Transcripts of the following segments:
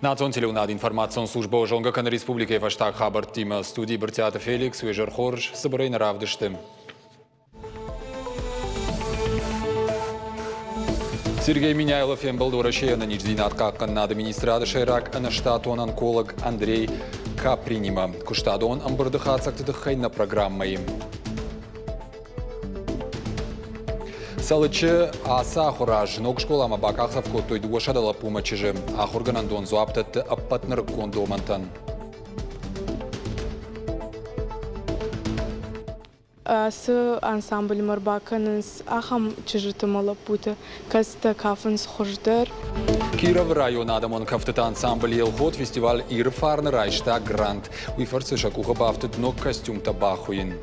Национ телеуынад информацион службӕ зонгӕ кӕны республикӕйы фӕстаг хабӕрттимӕ. Студийы Брытъиаты Феликс, уе зӕр хорз, цыбырӕй нӕ равдысты. Сергей Меняйло фембӕлд Уӕрӕсейы ӕнӕниздзинад хъахъхъӕнынады министрады сӕйраг ӕнӕштатон онколог Андрей Капринимӕ. Куыстадон ӕмбырды хатдзӕгты тыххӕй нӕ программӕйы. Цӕлыччы ацы ахуыр аз ног скъоламӕ бакъахдзӕф кодтой 200 лӕппумӕ чызджы. Ахуыргӕнӕндон дзуапп дӕтты ӕппӕт нырыккон домӕнтӕн. Ацы ансамбльмӕ ӕрбакӕнынц ахӕм чызджыты ӕмӕ лӕппуты, кӕцытӕ кафынц хуыздӕр. Кировы районы адӕмон кӕфтыты ансамбль «Елхот» фестиваль «Иры фарн» райста грант. Уый фӕрцы сӕ къухы бафтыд ног костюмтӕ бахуыйын.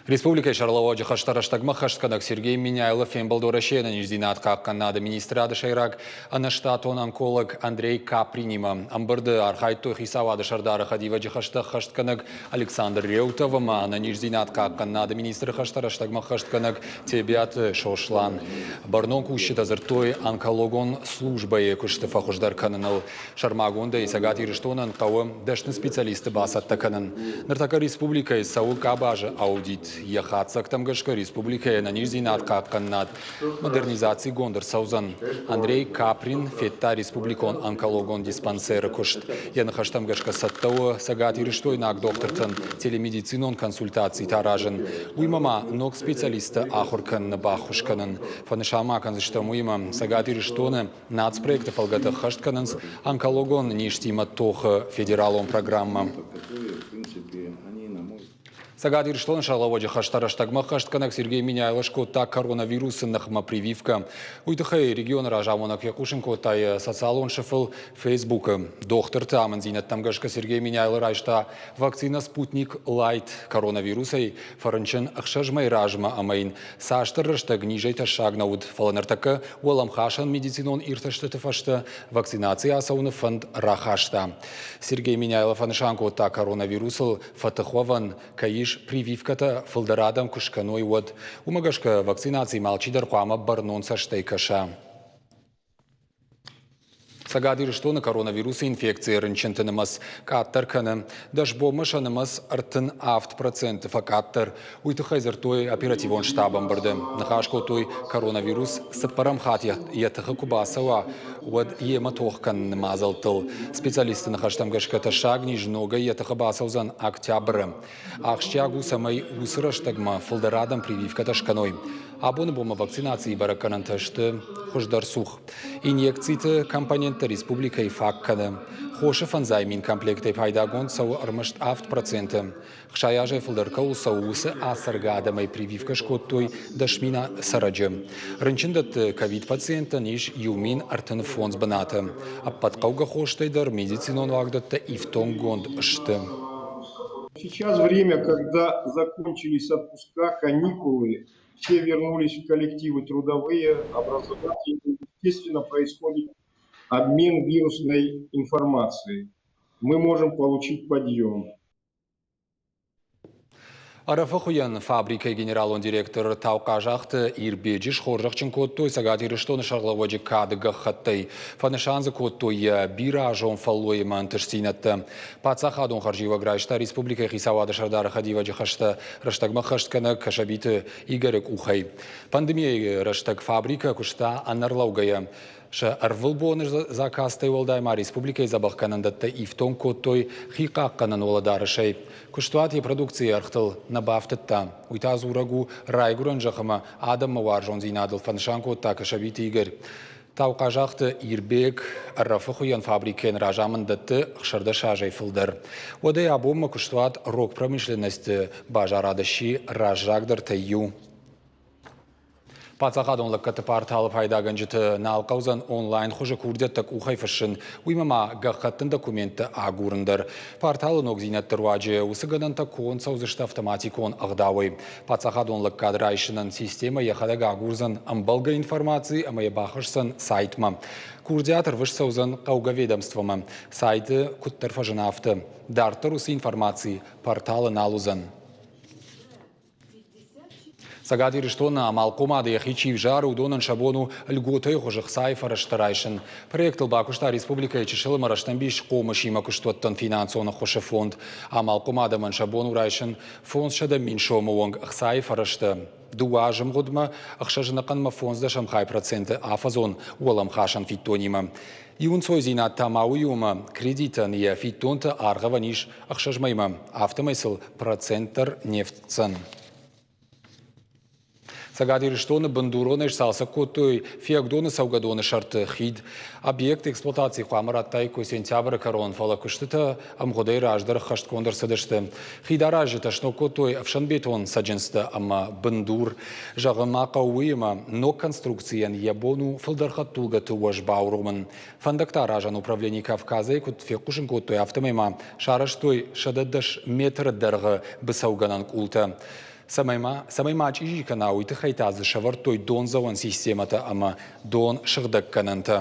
Республикӕйы сӕргълӕууӕджы хӕстӕ рӕстӕгмӕ хӕстгӕнӕг Сергей Меняйло фембӕлд Уӕрӕсейы ӕнӕниздзинад хъахъхъӕнынады министрады сӕйраг ӕнӕштатон онколог Андрей Капринимӕ. Ӕмбырды архайдтой хицауады сӕрдары хӕдивӕджы хӕстӕ ӕххӕстгӕнӕг Александр Реутов ӕмӕ ӕнӕниздзинад хъахъхъӕнынады министры хӕстӕ рӕстӕгмӕ ӕххӕстгӕнӕг Тебиаты Сослан. Бӕрнон кусджытӕ дзырдтой онкологон службӕйы куысты фӕхуыздӕр кӕныныл. Сӕрмагондӕй Цӕгат Ирыстонӕн хъӕуы дӕсны специалистты бацӕттӕ кӕнын. Ныртӕккӕ республикӕйы цӕуы къабазы аудит. Йӕ хатдзӕгтӕм гӕсгӕ республикӕйы ӕнӕниздзинад хъахъхъӕнынад модернизацигонд ӕрцӕудзӕн. Андрей Каприн федта республикон онкологон диспансеры куыст. Йӕ ныхӕстӕм гӕсгӕ цӕттӕ у цӕгатирыстойнаг дохтыртӕн телемедицинон консультацитӕ аразын. Уыимӕ ма ног специалистты ахуыр кӕныны баххуыс кӕнын. Фӕнысан ма кӕндзыстӕм уыимӕ Цӕгат Ирыстоны нацпроекты фӕлгӕты ӕххӕст кӕнынц онкологон низтимӕ тохы федералон программӕ. Цӕгат Ирыстоны сӕргълӕууӕджы хӕстӕ рӕстӕгмӕ ӕххӕстгӕнӕг Сергей Меняйло скодта коронавирусы ныхмӕ прививкӕ. Уый тыххӕй регионы разамонӕг фехъусын кодта йӕ социалон сыфыл Фейсбукы. Дохтырты амынддзинӕдтӕм гӕсгӕ Сергей Меняйло райста вакцинӕ «Спутник Лайт» коронавирусӕй фӕрынчын ӕхсӕз мӕйы размӕ ӕмӕ йын цасдӕр рӕстӕг низӕй тӕссаг нӕ уыд, фӕлӕ ныртӕккӕ уӕлӕмхасӕн медицинон иртӕстыты фӕстӕ вакцинаци ацӕуыны фӕнд рахаста. Сергей Меняйло фӕнысан кодта, коронавирусыл фӕтых уӕвӕн кӕй ис прививкӕтӕ фылдӕр адӕм куы скӕной, уӕд. Уымӕ гӕсгӕ вакцинацимӕ алчидӕр хъуамӕ бӕрнон цӕстӕй кӕса. Цӕгат Ирыстоны коронавирусы инфекцийӕ рынчынты нымӕц къаддӕр кӕны. Дӕс бонмӕ сӕ нымӕц 37% фӕкъаддӕр. Уый тыххӕй дзырдтой оперативон штабы ӕмбырды. Ныхас кодтой, коронавирус цыппӕрӕм хатт йӕ тыхы куы бацӕуа, уӕд йемӕ тох кӕныны мадзӕлттыл. Специалистты ныхӕстӕм гӕсгӕ тӕссаг низ ногӕй йӕ тыхы бацӕудзӕн октябры. Ахсджиаг у, цӕмӕй уыцы рӕстӕгмӕ фылдӕр адӕм прививкӕтӕ скӕной. Абоны бонмӕ вакцинацийы бӕрӕггӕнӕнтӕ сты хуыздӕр цух. Инъекциты компоненттӕ республикӕйы фаг кӕны. Хосы 5000 комплектӕй пайдагонд цӕуы ӕрмӕст 7%. 60 азӕй фылдӕр кӕуыл цӕуы, уыцы ацӕргӕ адӕмӕй прививкӕ скодтой 10 000 цӕрӕджы. Рынчындӕтты ковид-пациенттӕн ис 1035 бынаты. Ӕппӕт хъӕугӕ хостӕй дӕр медицинон уагдӕттӕ ифтонггонд сты. Сейчас время, когда закончились отпуска, каникулы, все вернулись в коллективы трудовые, образовательные. Естественно, происходит обмен вирусной информацией. Мы можем получить подъем. Ӕрӕфы хуыйӕн фабрикӕйы генералон директор Таухъазахты Ирбеджы схорзӕхджын кодтой Цӕгат Ирыстоны сӕргълӕууӕджы кады гӕххӕттӕй. Фӕнысан дзы кодтой йӕ бирӕазон фӕллойимӕ ӕнтыстдзинӕдтӕ. Паддзахадон хӕрзиуӕг райста республикӕйы хицауады сӕрдары хӕдивӕджы хӕстӕ рӕстӕгмӕ хӕстгӕнӕг Кӕсӕбиты Игоры къухӕй. Пандемийӕйы рӕстӕг фабрикӕ куыста ӕнӕрлӕугӕйӕ. Сӕ ӕрвылбоны заказтӕй уӕлдай ма республикӕйы дзӕбӕхгӕнӕндӕттӕ ифтонг кодтой хихъахъхъӕнӕн уӕлӕдарӕсӕй. Куыстуат йӕ продукцийы ӕргътыл нӕ бафтыдта. Уый та дзурӕг у райгуырӕн зӕхх ӕмӕ адӕммӕ уарзондзинадыл, фӕнысан кодта Кӕсӕбиты Игорь. Таухъазахты Ирбег Ӕрӕфы хуыйӕн фабрикӕйӕн разамынд дӕтты 16 азӕй фылдӕр. Уӕдӕй абонмӕ куыстуат рог промышленносты базарады сси раззагдӕртӕй иу. Паддзахадон лӕггӕдты порталы пайдагӕнджыты нал хъӕудзӕн онлайн хуызы курдиӕттӕ къухӕй фыссын, уыимӕ ма гӕххӕттын документтӕ агурын дӕр. Порталы ногдзинӕдты руаджы уыцы гӕнӕнтӕ конд цӕудзысты автоматикон ӕгъдауӕй. Паддзахадон лӕггад райсынӕн системӕ йӕхӕдӕг агурдзӕн ӕмбӕлгӕ информаци ӕмӕ йӕ бахӕсдзӕн сайтмӕ. Курдиат ӕрвыст цӕудзӕн хъӕугӕ ведомствомӕ. Сайты куыддӕр фӕзына, афтӕ. Дарддӕр уыцы информаци порталы нал уыдзӕн. Цӕгат Ирыстоны амалхъомады йӕхи чи взары, уыдонӕн сӕ бон у льготӕйы хуызы хцайы фӕрӕзтӕ райсын. Проектыл бакуыста республикӕйы чысыл ӕмӕ рӕстӕмбис хъомысимӕ куыстуӕттӕн финансон ӕххуысы фонд. Амалхъом адӕмӕн сӕ бон у райсын 500 мин сомы онг ӕхцайы фӕрӕзтӕ. Дыууӕ азы мгъуыдмӕ ӕхсӕз ӕнӕхъӕнмӕ фондздӕсӕм хай проценты афӕдзон уӕлӕмхасӕн фиддонимӕ. Иу ӕнцойдзинад та ма уый у, ӕмӕ кредитӕн йӕ фиддонтӕ аргъӕвӕн ис ӕхсӕз мӕймӕ, афтӕмӕй сыл процент дӕр не фтдзӕн. Цӕгат Ирыстоны бындуронӕй сцалцӕг кодтой Фиагдоны цӕугӕдоны сӕрты хид. Объект эксплуатацийы хъуамӕ радтаиккой сентябры кӕрон, фӕлӕ куыстытӕ ӕмгъуыдӕй раздӕр ӕххӕстгонд ӕрцыдысты. Хидаразджытӕ сног кодтой ӕфсӕнбетон цӕджындзтӕ ӕмӕ бындур. Зӕгъын ма хъӕуы уый, ӕмӕ ног конструкцийӕн йӕ бон у фылдӕр хӕдтулгӕты уӕз бауромын. Фӕндӕгтӕ аразӕн управлени Кавказӕй куыд фехъусын кодтой, афтӕмӕй ма сарӕзтой 110 метры дӕргъы быцӕугӕнӕн къултӕ. Цӕмӕй ма, цӕмӕй ма чъизи кӕна, уый тыххӕй та дзы сӕвӕрдтой дондзӕуӕн системӕтӕ ӕмӕ дон сыгъдӕггӕнӕнтӕ.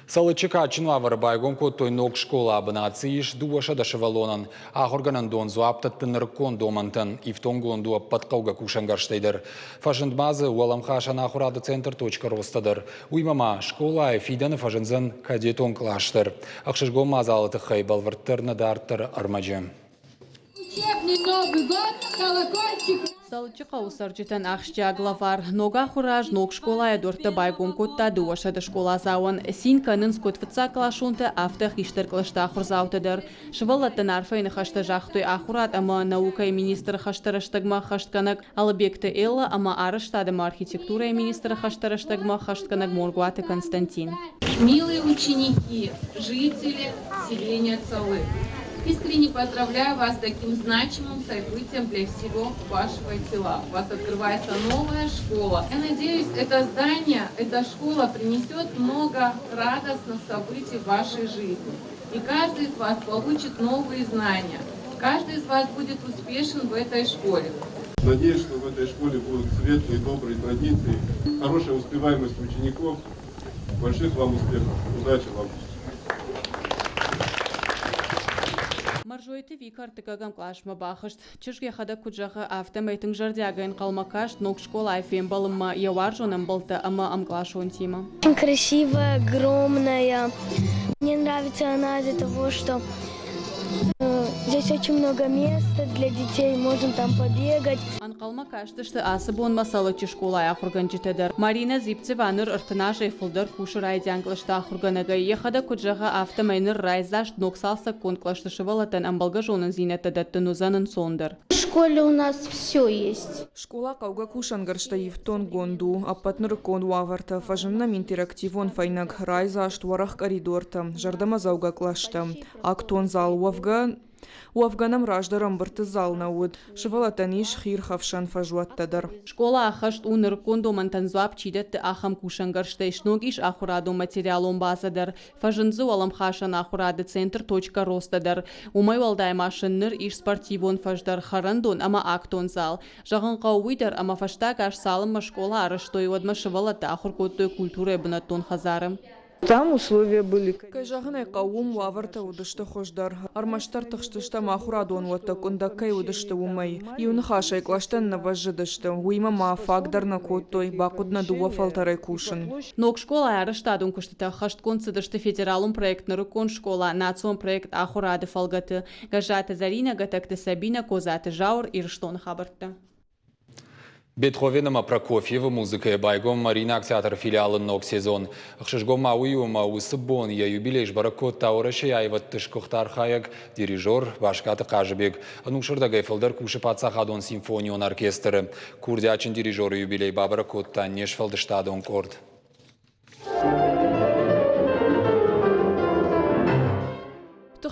Цӕлыччы кадджын уавӕры байгом кодтой ног скъола. Бынат дзы ис 200 сывӕллонӕн. Ахуыргӕнӕндон дзуапп дӕтты нырыккон домӕнтӕн. Ифтонггонд у ӕппӕт хъӕугӕ кусӕнгӕрзтӕй дӕр. Фӕзынд ма дзы уӕлӕмхасӕн ахуырады центр «Точка роста» дӕр. Уыимӕ ма скъолайы фидӕны фӕзындзӕн кадетон кълас дӕр. Ӕхсызгон мадзалы тыххӕй бӕлвырддӕр нӕ дарддӕры ӕрмӕджы. Учебный Новый год, колокольчик! Цӕлыччы хъӕуы цӕрджытӕн ахсджиаг лӕвар. Ног ахуыры аз ног скъолайы дуӕрттӕ байгом кодта дыууӕсӕдӕ скъоладзауӕн. Цин кӕнынц куыд фыццагкъласонтӕ, афтӕ хистӕр кълӕсты ахуырдзаутӕ дӕр. Сывӕллӕттӕн арфӕйы ныхӕстӕ загътой ахуырад ӕмӕ наукӕйы министры хӕстӕ рӕстӕгмӕ ӕххӕстгӕнӕг Алыбегты Эллӕ ӕмӕ арӕзтад ӕмӕ архитектурӕйы министры хӕстӕ рӕстӕгмӕ ӕххӕстгӕнӕг Моргуаты Константин. Милые ученики, жители селения Цалы, искренне поздравляю вас с таким значимым событием для всего вашего села. У вас открывается новая школа. Я надеюсь, это здание, эта школа принесет много радостных событий в вашей жизни. И каждый из вас получит новые знания. Каждый из вас будет успешен в этой школе. Надеюсь, что в этой школе будут светлые, добрые традиции, хорошая успеваемость учеников. Больших вам успехов. Удачи вам! Мӕрзойты Вика ӕртыккӕгӕм къласмӕ бахызт. Чызг йӕхӕдӕг куыд зӕгъы, афтӕмӕй тынг зӕрдиагӕй ӕнхъӕлмӕ каст ног скъолайы фембӕлынмӕ йӕ уарзон ӕмбӕлттӕ ӕмӕ ӕмкъласонтимӕ. Красивая, огромная. Мне нравится она из-за того, что здесь очень много места для детей, можно там побегать. Ӕнхъӕлмӕ кастысты ацы бонмӕ Цӕлыччы скъолайы ахуыргӕнджытӕ дӕр. Маринӕ Зипцева ныр ӕртын азӕй фылдӕр кусы райдиан кълӕсты ахуыргӕнӕгӕй. Йӕхӕдӕг куыд зӕгъы, афтӕмӕй ныр райдзаст ног цалцӕггонд кълӕсты сывӕллӕттӕн ӕмбӕлгӕ зонындзинӕдтӕ дӕттын уыдзӕн ӕнцондӕр. В школе у нас все есть. Скъола хъӕугӕ кусӕнгӕрзтӕй ифтонггонд у. Ӕппӕт нырыккон уавӕртӕ фӕзынд нӕм интерактивон фӕйнӕг, райдзаст уӕрӕх къӕридортӕ, зӕрдӕмӕдзӕугӕ кълӕстӕ, актон зал. Уӕвгӕ, Уӕвгӕ нӕм раздӕр ӕмбырдты зал нӕ уыд. Сывӕллӕттӕн ис хиирхӕфсӕн фӕзуӕттӕ дӕр. Скъола ӕххӕст у нырыккон домӕнтӕн дзуапп чи дӕтты, ахӕм кусӕнгӕрзтӕй. Сног ис ахуырадон материалон базӕ дӕр. Фӕзынд дзы уӕлӕмхасӕн ахуырады центр «Точка роста» дӕр. Уымӕй уӕлдай ма сын ныр ис спортивон фӕз дӕр, хӕрӕндон ӕмӕ актон зал. Зӕгъын хъӕуы уый дӕр, ӕмӕ фӕстаг аз цалынмӕ скъола арӕзтой, уӕдмӕ сывӕллӕттӕ ахуыр кодтой культурӕйы бынӕттон хӕдзары. Там условия были. Кӕй зӕгъын ӕй хъӕуы, уым уавӕртӕ уыдысты хуыздӕр. Ӕрмӕстдӕр тыхстыстӕм ахуырадон уӕттӕ къуындӕг кӕй уыдысты, уымӕй. Иу ныхасӕй кълӕстӕн нӕ бӕззыдысты, уыимӕ ма фаг дӕр нӕ кодтой, бахъуыд нӕ дыууӕ фӕлтӕрӕй кусын. Ног скъолайы арӕзтадон куыстытӕ ӕххӕстгонд цыдысты федералон проект «Нырыккон скъола» национ проект «Ахуырад-ы» фӕлгӕты. Гӕззаты Зӕринӕ, Гӕтӕгты Сабинӕ, Козаты Зауыр, Ирыстоны хабӕрттӕ. Бетховен ӕмӕ Прокофьевы музыкӕйӕ байгом Мариинаг театры филиалы ног сезон. Ӕхсызгон ма уый у, ӕмӕ уыцы бон йӕ юбилей сбӕрӕг кодта Уӕрӕсейы аивӕдты сгуыхт архайӕг, дирижер Баскаты Хъазыбег. Ӕнусырдӕгӕй фылдӕр кусы паддзахадон симфонион оркестры. Курдиатджын дирижеры юбилей бабӕрӕг кодта не сфӕлдыстадон къорд.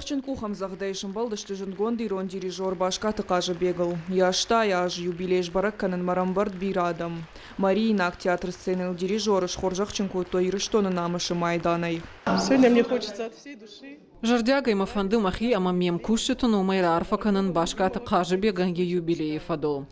Тыхджын къухӕмдзӕгъдӕй сӕмбӕлдысты зындгонд ирон дирижер Баскаты Хъазыбегыл. Йӕ 80 азы юбилей сбӕрӕг кӕнынмӕ ӕрӕмбырд бирӕ адӕм. Мариинаг театры сценӕйыл дирижеры схорзӕхджын кодтой Ирыстоны намысы майданӕй. Сегодня мне хочется от всей души. Зӕрдиагӕй мӕ фӕнды мӕхи ӕмӕ ме мкусджыты номӕй раарфӕ кӕнын Баскаты Хъазыбегӕн йӕ юбилейы фӕдыл.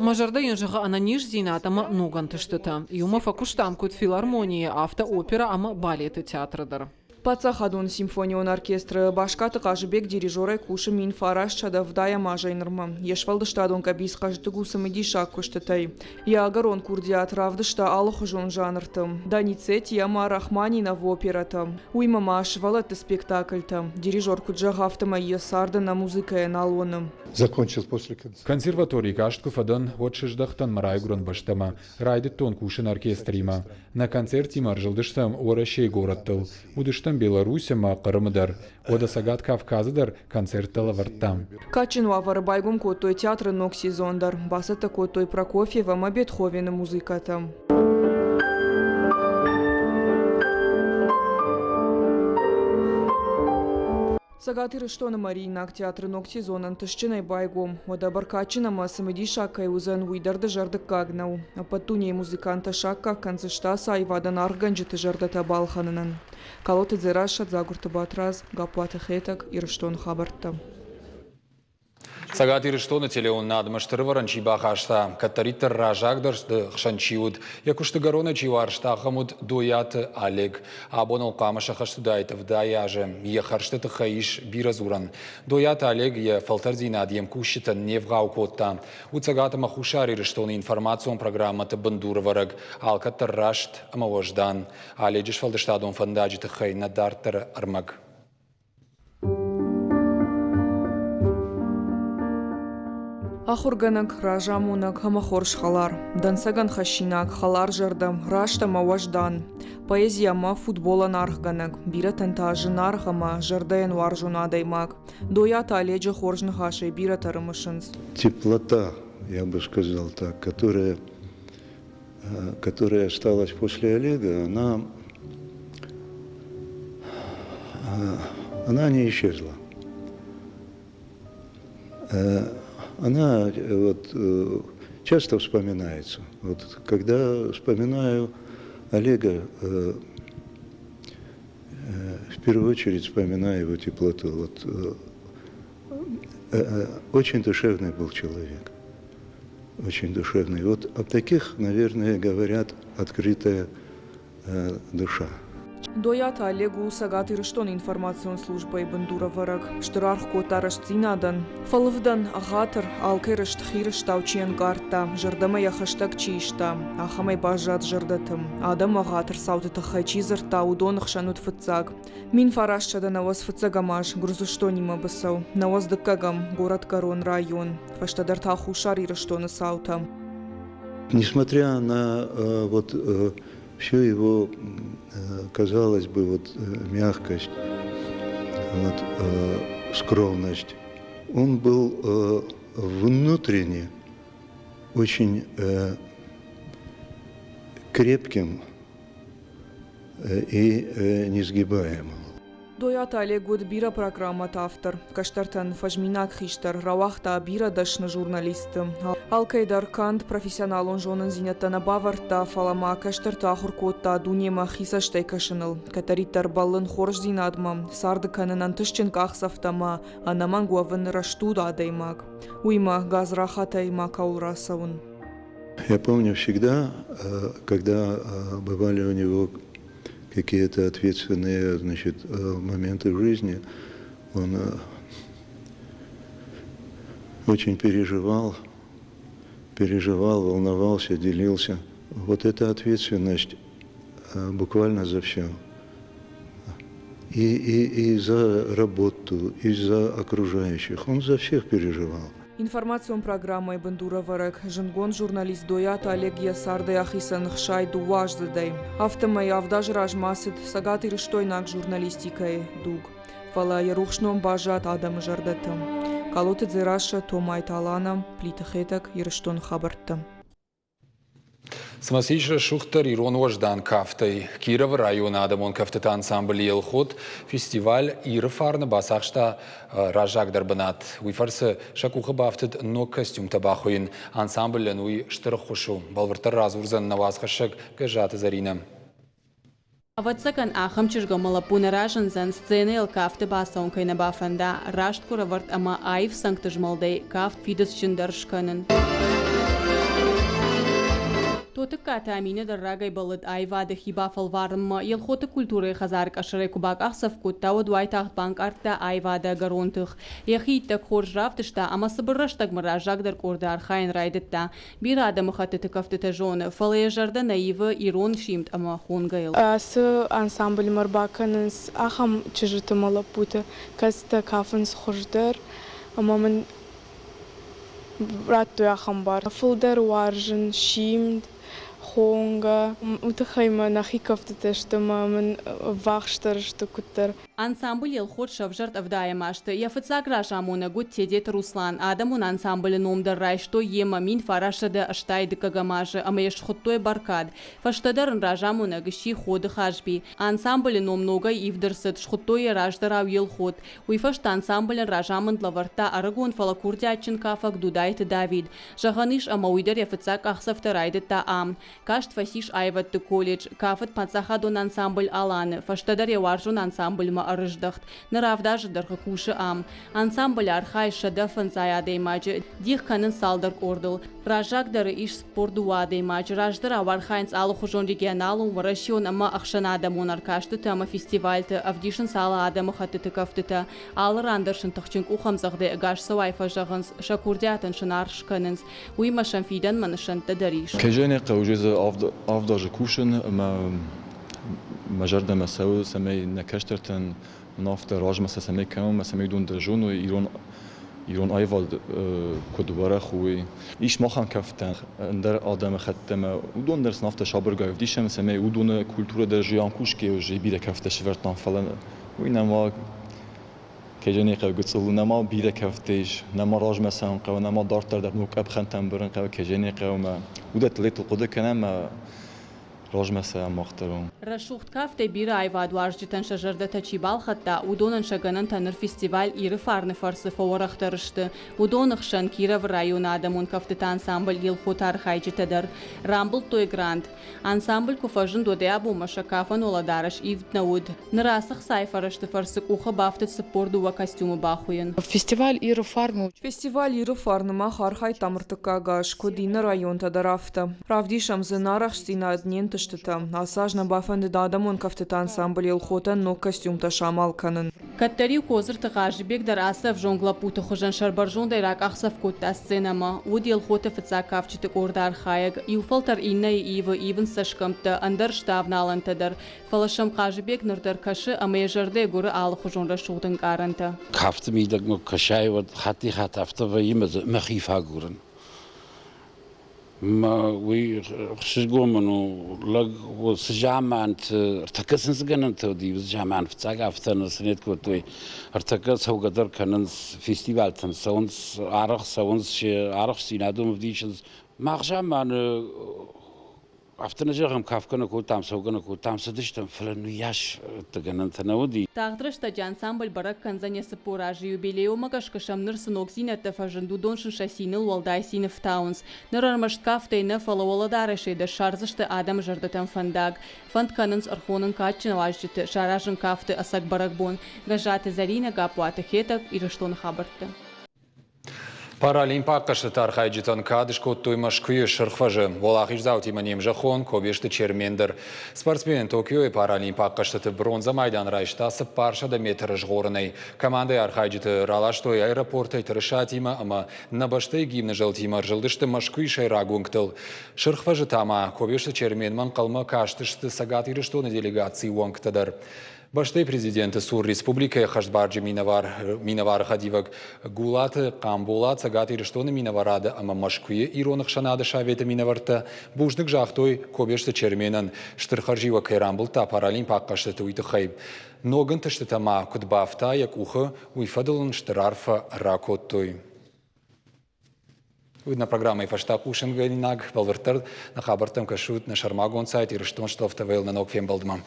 Мӕ зӕрдӕ йын зӕгъы ӕнӕниздзинад ӕмӕ ног ӕнтыстытӕ. Иумӕ фӕкуыстам куыд филармонийы, афтӕ оперӕ ӕмӕ балеты театры дӕр. Паддзахадон симфонион оркестры Баскаты Хъазыбег дирижерӕй кусы 1980 азӕй нырмӕ. Йе сфӕлдыстадон къӕбиц хъӕздыг у цымыдисаг куыстытӕй. Йӕ ӕгӕрон курдиат равдыста алыхуызон жанрты. Доницетти ӕмӕ Рахманиновы оперӕтӕ. Уыимӕ ма сывӕллӕтты спектакльтӕ. Дирижер куыд зӕгъы, афтӕмӕй йӕ царды нӕ музыкӕйӕ нал уыны. Закончил после Консерваторийы каст куы фӕдӕн, уӕд сыздӕхтӕн мӕ райгуырӕн бӕстӕмӕ. Райдыдтон кусын оркестримӕ. Нӕ концертимӕ ӕрзылдыстӕм Уӕрӕсейы горӕттыл. Уыдыстӕм Беларусь ӕмӕ Хъырымы дӕр. Уӕдӕ Цӕгат Кавказы дӕр концерттӕ лӕвӕрдтам. Кадджын уавӕры байгом кодтой театры ног сезон дӕр. Бацӕттӕ кодтой Прокофьев ӕмӕ Бетховены музыкӕтӕ. Цӕгат Ирыстоны Мариинаг театры ног сезон ӕнтыстджынӕй байгом. Уӕдӕ бӕркадджын ӕмӕ цымыдисаг кӕй уыдзӕн, уый дӕр дызӕрдыггаг нӕу. Ӕппӕт дунейы музыканттӕ саккаг кӕндзысты ацы аивадӕн аргъгӕнджыты зӕрдӕтӕ балхӕнынӕн. Калоты Дзерассӕ, Дзагуырты Батрадз, Гаппуаты Хетӕг, Ирыстоны хабӕрттӕ. Цӕгат Ирыстоны телеуынынадмӕ стыр ӕвӕрӕн чи бахаста, кӕддӕриддӕр раззагдӕр хсӕн чи уыд, йӕ куысты кӕронӕй чи уарзта, ахӕм уыд Дойаты Олег. Абон ыл хъуамӕ сӕххӕст уыдаид 70 азы. Йӕ хӕрзты тыххӕй ис бирӕ дзурӕн. Дойаты Олег йӕ фӕлтӕрдзинад йе мкусджытӕн не вгъау кодта. Уыд Цӕгат ӕмӕ Хуссар Ирыстоны информацион программӕты бындурӕвӕрӕг, алкӕддӕр раст ӕмӕ уӕздан. Оледжы сфӕлдыстадон фӕндаджы тыххӕй нӕ дарддӕры ӕрмӕг. Ахуыргӕнӕг, разамонӕг ӕмӕ хорз хӕлар. Дӕнцӕгӕн хӕссинаг, хӕларзӕрдӕ, раст ӕмӕ уӕздан. Поэзи ӕмӕ футболӕн аргъгӕнӕг, бирӕтӕн та зынаргъ ӕмӕ зӕрдӕйӕн уарзон адӕймаг. Дойаты Оледжы хорз ныхасӕй бирӕтӕ рымысынц. Теплота, я бы сказал так, которая осталась после Олега, она не исчезла. Она вот часто вспоминается. Вот когда вспоминаю Олега, в первую очередь вспоминаю его теплоту. Вот, очень душевный был человек. Очень душевный. Вот о таких, наверное, говорят открытая душа. Дойаты Олег у Цӕгат Ирыстоны информацион службӕйы бындурӕвӕрӕг. Стыр аргъ кодта рӕстдзинадӕн. Фӕлывдӕн, ӕгъатыр, алкӕй рыст хи рыстау чи ӕнкъардта, зӕрдӕмӕ йӕ хӕстӕг чи иста, ахӕмӕй баззад зӕрдӕты. Адӕмы ӕгъатыр цауты тыххӕй чи дзырдта, уыдоны хсӕн уыд фыццаг. 1995 аз Гуырдзыстонимӕ быцӕу, 92-ӕм горӕтгӕрон район, фӕстӕдӕр та Хуссар Ирыстоны цаутӕ. Несмотря на вот всю его, казалось бы, вот мягкость, вот, скромность, он был внутренне очень крепким и несгибаемым. Дойаты Олег уыд бирӕ программӕты автор. Кӕстӕртӕн фӕзминаг хистӕр, рауагъта бирӕ дӕсны журналистты. Алкӕй дӕр канд профессионалон зонындзинӕдтӕ нӕ бавӕрдта, фӕлӕ ма кӕстӕрты ахуыр кодта дунемӕ хи цӕстӕй кӕсыныл. Кӕддӕриддӕр бӕллын хорздзинадмӕ, царды кӕнын ӕнтыстджын къахдзӕфтӕ ӕмӕ ӕнӕмӕнг уӕвын рӕстуд адӕймаг. Уыимӕ гадзрахатӕй макӕуыл рацӕуын. Я помню всегда, когда бывали у него какие-то ответственные, значит, моменты в жизни, он очень переживал, переживал, волновался, делился. Вот эта ответственность буквально за все. И за работу, и за окружающих. Он за всех переживал. Информацион программӕйы бындурӕвӕрӕг, зындгонд журналист Дойаты Олег йӕ цардӕй ахицӕн 62 аздзыдӕй. Афтӕмӕй 7 азы размӕ ацыд цӕгатирыстойнаг журналистикӕйы дуг. Фӕлӕ йӕ рухс ном баззад адӕмы зӕрдӕты. Калоты Дзерассӕ, Томайты Алана, Плиты Хетӕг, Ирыстоны хабӕрттӕ. Цымӕ цы ис рӕсугъддӕр ирон уӕздан кафтӕй? Кировы районы адӕмон кӕфтыты ансамбль Елхот фестиваль Иры фарны бацахста раззагдӕр бынат. Уый фӕрцы сӕ къухы бафтыд ног костюмтӕ бахуыйын. Ансамблӕн уый стыр ӕххуыс у. Бӕлвырддӕр радзурдзӕн нӕ уацхӕссӕг Гӕззаты Зӕринӕ. Ӕвӕццӕгӕн, ахӕм чызг ӕмӕ лӕппу нӕ разындзӕн, сценӕйыл кафты бацӕуын кӕй нӕ бафӕнда, раст гуырӕвӕрд ӕмӕ аив цӕнгты змӕлдӕй кафт фидыцджындӕр скӕнын. Тотыккаты Аминӕ дӕр рагӕй бӕллыд аивады хи бафӕлварынмӕ. Елхоты культурӕйы хӕдзары къӕсӕрӕй куы бакъахдзӕф кодта, уӕд уайтагъд банкъардта аивады ӕгӕрон тых. Йӕхи иттӕг хорз равдыста ӕмӕ цыбыр рӕстӕгмӕ раззагдӕр къорды архайын райдыдта. Бирӕ адӕмыхӕттыты кӕфтытӕ зоны, фӕлӕ йӕ зӕрдӕ нӕ ивы ирон симд ӕмӕ хонгӕйыл. Ацы ансамблмӕ ӕрбакӕнынц ахӕм чызджыты ӕмӕ лӕппуты, кӕцытӕ кафынц хуыздӕр ӕмӕ мын радтой ахӕм бар. Фылдӕр уарзын симд, хонгӕ. Уый тыххӕй мӕ нӕхи кӕфтытӕ сты ӕмӕ мын ӕввахсдӕр сты куыддӕр. Ансамбль Елхот сӕвзӕрд ӕвдайӕм азты. Йӕ фыццаг разамонӕг уыд Тедеты Руслан. Адӕмон ансамблы ном дӕр райстой йемӕ 1982 азы ӕмӕ йӕ схуыдтой Бӕркад. Фӕстӕдӕр ын разамонӕг сси Ходы Хазби. Ансамблы ном ногӕй ивд ӕрцыд, схуыдтой йӕ раздӕрау Елхот. Уый фӕстӕ ансамблӕн разамынд лӕвӕрдта ӕрыгон, фӕлӕ курдиатджын кафӕг Дудайты Давид. Зӕгъӕн ис, ӕмӕ уый дӕр йӕ фыццаг къахдзӕфтӕ райдыдта ам. Каст фӕцис аивӕдты колледж, кафыд паддзахадон ансамбль Алан-ы, фӕстӕдӕр йӕ уарзон ансамбльмӕ ӕрыздӕхт. Ныр авд азы дӕргъы кусы ам. Ансамбль архайы 105 адӕймаджы, дих кӕнынц цалдӕр къордыл. Раззагдӕры ис 42 адӕймаджы, раздӕрау архайынц алыхуызон регионалон, уӕрӕсеон ӕмӕ ӕхсӕнадӕмон ӕркастыты ӕмӕ фестивальты, ӕвдисынц алы адӕмыхӕттыты кӕфтытӕ. Алы ран дӕр сын тыхджын къухӕмдзӕгъдӕй ӕгас цӕуай фӕзӕгъынц, сӕ курдиатӕн сын аргъ скӕнынц. Уыимӕ сӕм фидӕнмӕ нысӕнттӕ дӕр ис. Кӕй зӕгъын ӕй хъӕуы, дзы авд азы кусын ӕмӕ мӕ зӕрдӕмӕ цӕуы, цӕмӕй нӕ кӕстӕртӕн уынаффӕ размӕ сӕ цӕмӕй кӕнон ӕмӕ цӕмӕй уыдон дӕр зоной ирон ирон аивад куыд уӕрӕх у, уый. Ис махӕн кӕфтӕ ӕндӕр адӕмыхӕттӕмӕ, уыдон дӕр сын афтӕ сабыргай ӕвдисӕм, цӕмӕй уыдоны культурӕ дӕр зиан кусгӕ у, бирӕ кӕфтӕ сӕвӕрдтам, фӕлӕ уый нӕма Кӕй зӕгъын ӕй хъӕуы, гыццыл нӕма бирӕ кӕфтӕ ис, нӕма размӕ цӕуын хъӕуы, нӕма дарддӕр дӕр ног къӕпхӕнтӕм бырын хъӕуы, кӕй зӕгъын ӕй хъӕуы, ӕмӕ уыдӕттыл летыл хъуыды кӕнӕм ӕмӕ размӕ цӕуӕм мах дӕр. Рӕсугъд кафтӕй бирӕ аивадуарзджытӕн сӕ зӕрдӕтӕ чи балхӕдта, уыдонӕн сӕ гӕнӕнтӕ ныр фестиваль Иры фарны фӕрцы фӕуӕрӕхдӕр сты. Уыдоны хсӕн Кировы районы адӕмон кӕфтыты ансамбль Елхоты архайджытӕ дӕр рамбылдтой грант. Ансамбль куы фӕзынд, уӕдӕй абонмӕ сӕ кафӕн уӕлӕдарӕс ивд нӕ уыд. Ныр ацы хцайы фӕрӕзты фӕрцы къухы бафтыд 42 костюмы бахуыйын. Фестиваль Иры фарн у. Фестиваль Иры фарн-ы мах архайдтам ӕртыккаг аз, куыд иннӕ районтӕ дӕр, афтӕ. Равдисӕм дзы нӕ арӕхстдзинад, не нтыстытӕ. Ацы аз нӕ бафӕндыд адӕмон кӕфтыты ансамбль Елхотӕн ног костюмтӕ самал кӕнын. Кӕддӕр-иу Кодзырты Хъазыбег дӕр ацы ӕвзонг лӕппуты хуызӕн сӕрбӕрзондӕй ракъахдзӕф кодта сценӕмӕ. Уыд Елхоты фыццаг кафджыты къорды архайӕг. Иу фӕлтӕр иннӕйы ивы, ивынц цӕсгӕмттӕ, ӕндӕр сты авналӕнтӕ дӕр. Фӕлӕ сӕм Хъазыбег ныр дӕр кӕсы ӕмӕ йӕ зӕрдӕйы гуыры алыхуызон рӕсугъд ӕнкъарӕнтӕ. Кафты мидӕгмӕ куы кӕсай, уӕд хатти-хатт афтӕ вӕййы ӕмӕ дзы мӕхи фӕагурын. Мӕ уый ӕхсызгон мын у, лӕг цы заманты, ӕртӕккӕ сын цы гӕнӕнтӕ уыди, уыцы заман фыццаг афтӕ нӕ цы нет кодтой. Ӕртӕккӕ цӕугӕ дӕр кӕнынц фестивальтӕм, цӕуынц, арӕх цӕуынц, се арӕхстдзинад уым ӕвдисынц. Мах заманы Афтӕ нӕ зӕгъӕм, кафгӕ нӕ кодтам, цӕугӕ нӕ кодтам, цыдыстӕм, фӕлӕ ныйас гӕнӕнтӕ нӕ уыди. Тагъд рӕстӕджы ансамбль бӕрӕг кӕндзӕн йӕ 40 азы юбилей. Уымӕ гӕсгӕ сӕм ныр цы ногдзинӕдтӕ фӕзынд, уыдон сын сӕ циныл уӕлдай цин ӕфтауынц. Ныр ӕрмӕст кафтӕй нӕ, фӕлӕ уӕлӕдарӕсӕй дӕр ссардзысты адӕмы зӕрдӕтӕм фӕндаг. Фӕнд кӕнынц ӕрхонын кадджын уазджыты, саразын кафты ӕцӕг бӕрӕгбон. Гӕззаты Зӕринӕ, Гаппуаты Хетӕг, Ирыстоны хабӕртты. Паралимпаг хъӕзтыты архайджытӕн кад скодтой Мӕскуыйы Сырх фӕзы. Уӕлахиздзаутимӕ не мзӕххон Кобесты Чермен дӕр. Спортсмен Токиойы паралимпаг хъӕзтыты бронзӕ майдан райста 400 метры згъорынӕй. Командӕйы архайджыты раластой аэропортӕй тырысатимӕ ӕмӕ нӕ бӕстӕйы гимны зӕлтимӕ ӕрзылдысты Мӕскуыйы сӕйраг уынгтыл. Сырх фӕзы та ма Кобесты Черменмӕ ӕнхъӕлмӕ кастысты Цӕгат Ирыстоны делегацийы уӕнгтӕ дӕр. Бӕстӕйы президенты цур республикӕйы хӕстбарджы минӕвар, минӕвары хӕдивӕг Гулаты Хъамболат Цӕгат Ирыстоны минӕварады ӕмӕ Мӕскуыйы ирон ӕхсӕнады советы минӕвӕрттӕ бузныг загътой Кобесты Черменӕн, стыр хӕрзиуӕг кӕй рамбылдта паралимпаг хъӕзтыты, уый тыххӕй. Ног ӕнтыстытӕ ма куыд бафта йӕ къухы, уый фӕдыл ын стыр арфӕ ракодтой. Уый нӕ программӕйы фӕстӕ хъусынгӕнинаг. Бӕлвырддӕр нӕ хабӕрттӕм кӕсут нӕ сӕрмагонд сайт Ирыстон ТВ-йыл нӕ ног фембӕлдмӕ.